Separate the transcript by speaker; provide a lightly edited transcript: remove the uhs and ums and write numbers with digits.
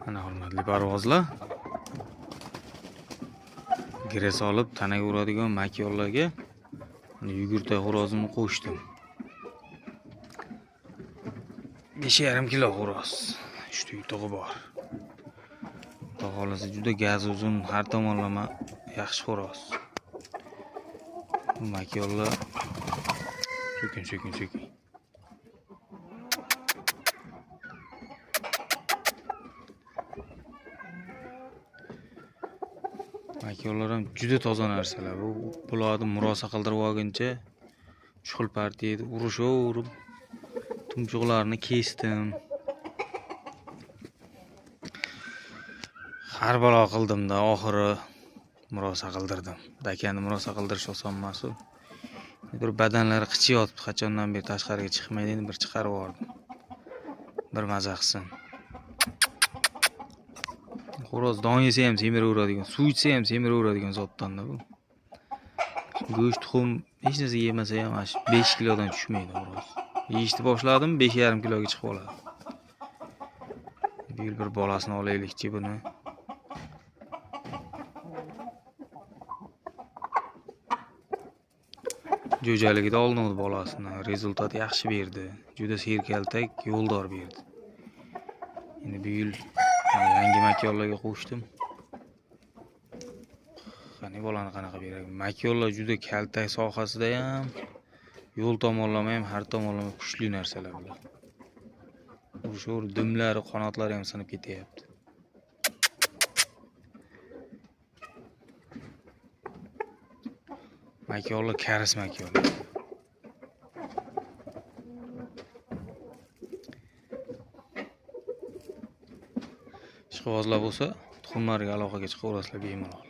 Speaker 1: Mana hurmatli parvozlar. Gire solib tanaga uradigan makyonlarga yugurtay xo'rozimni qo'shdim. 5,5 kilo xo'roz. 3 ta yutug'i bor. Xudo xolasa juda gaz uzun, har tomonlama yaxshi xo'roz. Bu makyonlar sekin sekin sekin. Makyonlar ham juda toza narsalar. Bu bularni murosa qildirib olguncha 3 xil partiyada urushaverib tumshuqlarini kesdim. Har balo qildimda, oxiri murosa qildirdim. Dakani murosa qildirish oson emas u. Bir badanlari qichiyotibdi, qachondan beri tashqariga chiqmaydi, endi bir chiqarib yubordim. Bir maza qilsin. Xo'roz don yesa ham semiraveradigan, suv ichsa ham semiraveradigan zotdan-da bu. Go'sht, tuxum hech narsa yemasa ham 5 kilodan tushmaydi xo'roz. Yeyishni boshladim, 5,5 kiloga chiqib oladi. Bu yil bir bolasini olaylikchi buni. Jo'jaligida olinadi bolasini, rezultat yaxshi berdi. Juda serkaltak, yo'ldor berdi. Endi bu yil yangi makyonlarga qo'shdim. Qani bolani qanaqa beradi? Makyonlar juda kaltak sohasida ham, yo'l tomonlama ham, har tomonlama kuchli narsalar bular. Urushaver dumlari, qanotlari ham sinib ketyapti. Makyonlar karis makyonlar. Ishqibozlar bo'lsa, tuxumlariga aloqaga chiqaverasizlar bemalol.